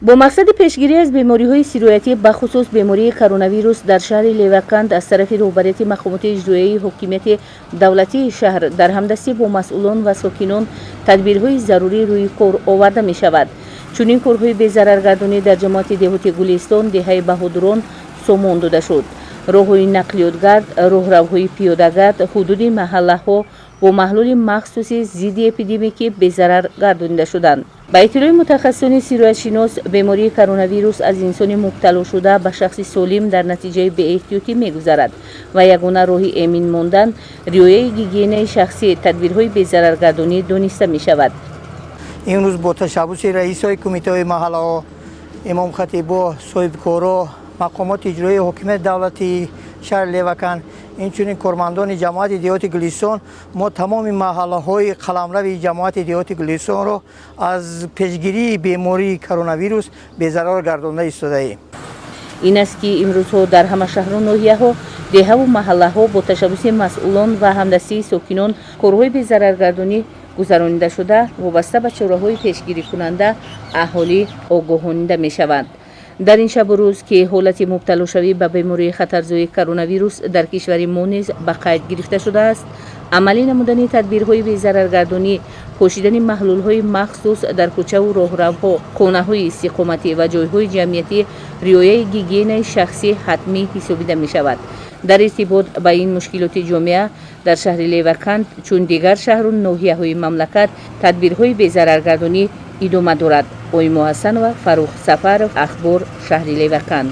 Бо мақсади пешгирӣ аз бемориҳои сироятӣ, бахусус бемории коронавирус, дар шаҳри Леваканд аз тарафи роҳбарияти мақомоти иҷроияи ҳокимияти давлатии шаҳр дар ҳамдастӣ бо масъулон ва сокинон тадбирҳои зарурӣ рӯи кор оварда мешавад. Чунин корҳои безараргардонӣ дар ҷамоати деҳоти Гулистон, деҳаи Баҳодурон сомон дода шуд. Роҳҳои нақлиётгард, роҳравҳои пиёдагард, ҳудуди маҳаллаҳо бо маҳлули махсуси зидди эпидемикӣ безарар гардонида шуданд. Ба иттилои мутахассисони сироятшинос, бемории коронавирус аз инсони мубталошуда ба шахси солим дар натиҷаи беэҳтиётӣ мегузарад ва ягона роҳи эмин мондан риояи гигиенаи шахсӣ, тадбирҳои безараргардонӣ дониста мешавад. Имрӯз бо ташаббуси раисҳои кумитаҳои маҳаллаҳо, имомхатибо, соҳибкоро, мақомоти иҷроии ҳокимияти давлатии шаҳри Леваканд, инчунин кормандони ҷамоати деҳоти Гулистон мо тамоми маҳаллаҳои қаламрави ҷамоати деҳоти Гулистонро аз пешгирии бемории коронавирус безарар гардонда истодаем. Ин аст, ки имрӯзҳо дар ҳама шаҳру ноҳияҳо, деҳаву маҳаллаҳо бо ташаббуси масъулон ва ҳамдастии сокинон корҳои безараргардонӣ гузаронида шуда, вобаста ба чораҳои пешгирикунанда аҳолӣ огоҳонида мешаванд. Дар ин шабу рӯз, ки ҳолати мубталошавӣ ба бемории хатарзои коронавирус дар кишвари мо низ ба қайд гирифта шудааст, амалӣ намудани тадбирҳои безараргардонӣ, пошидани маҳлулҳои махсус дар кӯчаву роҳравҳо, хонаҳои истиқоматӣ ва ҷойҳои ҷамъиятӣ, риояи гигиенаи шахсӣ ҳатмӣ ҳисобида мешавад. Дар иртибот ба ин мушкилоти ҷомеа дар шаҳри Леваканд, чун дигар шаҳру ноҳияҳои мамлакат, тадбирҳои безараргардонӣ идома дорад. Оимо Ҳасанова, Фаррух Сафаров, Ахбор, шаҳри Леваканд.